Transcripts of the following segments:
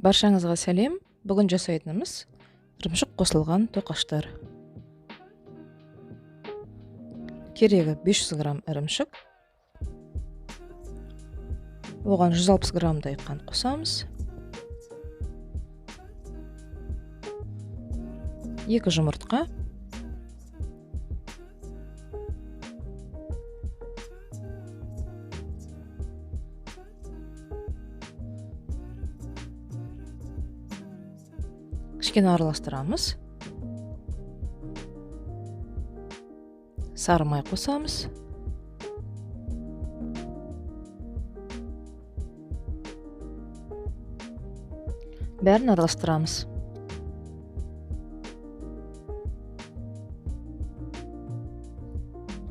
Баршаңызға сәлем. Бүгін жасайтынымыз ірімшік қосылған тоқаштар. Керегі 500 грамм ірімшік. Оған 160 граммдай қант қосамыз. 2 жұмыртқа. Кішкене араластырамыз. Сары май қосамыз. Бәрін араластырамыз.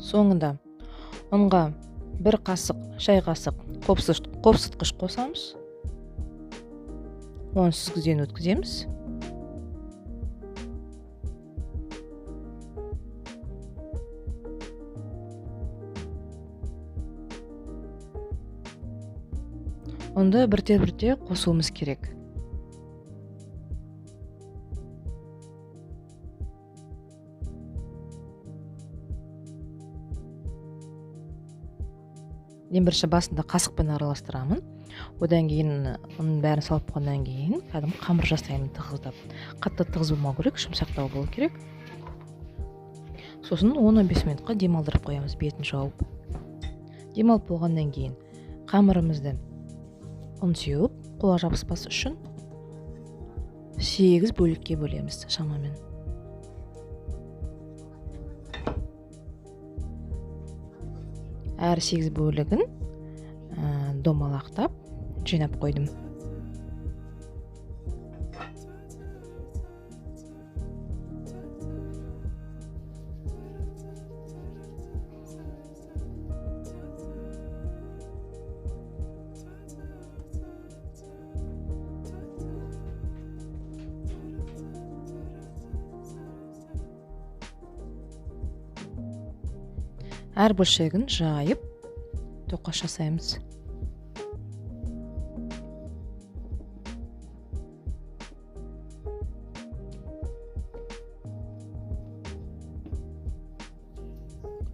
Соңында ұнға 1 қасық шай қасық қопсытқыш қосамыз. Оны сүзгіден өткіземіз. Ұнды бірте-бірте қосуымыз керек. Ең бірінші басында қасықпен араластырамын. Одан кейін ұнның бәрін салып қойғаннан кейін кәдімгі қамыр жасаймын тығыздап. Қатты тығыз болмау керек, жұмсақтау болу керек. Сосын 10-15 минутқа демалдырып қоямыз, бетін жауып. Демалып болғаннан кейін қамырымызды ұн сеуіп, қолға жабыспас үшін 8 бөлікке бөлеміз шамамен. Әр 8 бөлігін домалақтап жинап қойдым. Әр бөлшегін жайып тоқаш жасаймыз.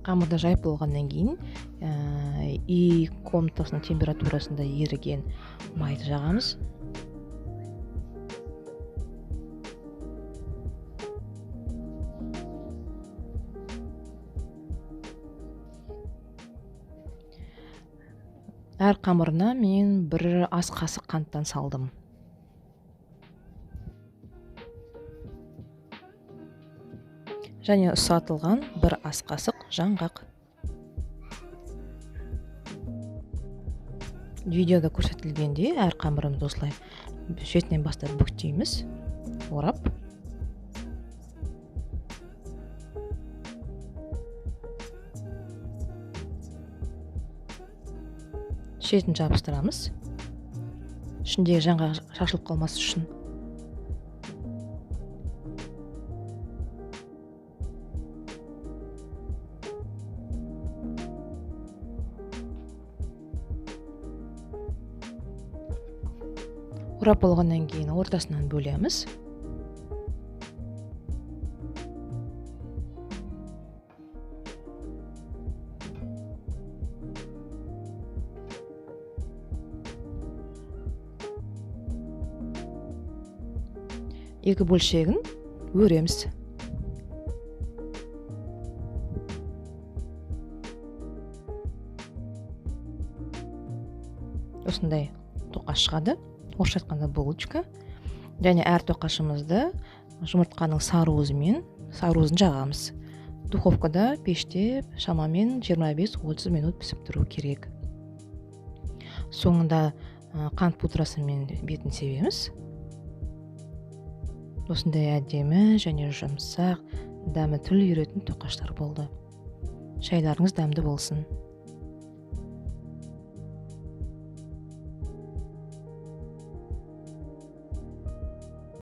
Қамырды жайып болғаннан кейін үй комнатасының температурасында еріген майды жағамыз. Әр қамырына мен 1 ас қасық қанттан салдым. Және ұсатылған 1 ас қасық жаңғақ. Видеода көрсетілгендей әр қамырымызды осылай шетінен бастап бүктейміз, орап. Шетін жабыстырамыз. Ішіндегі жаңғақ шашылып қалмас үшін. Орап болғаннан кейін ортасынан бөлеміз. Екі бөлшегін өреміз. Осындай тоқаш шығады. Орысша айтқанда булочка. Және әр тоқашымызды жұмыртқаның сары уызын жағамыз. Духовкада пеште шамамен 25-30 минут пісіп тұру керек. Соңында қант пудрасымен бетін себеміз. Осындай әдемі және жұмсақ, дәмі тіл үйіретін тоқаштар болды. Шайларыңыз дәмді болсын.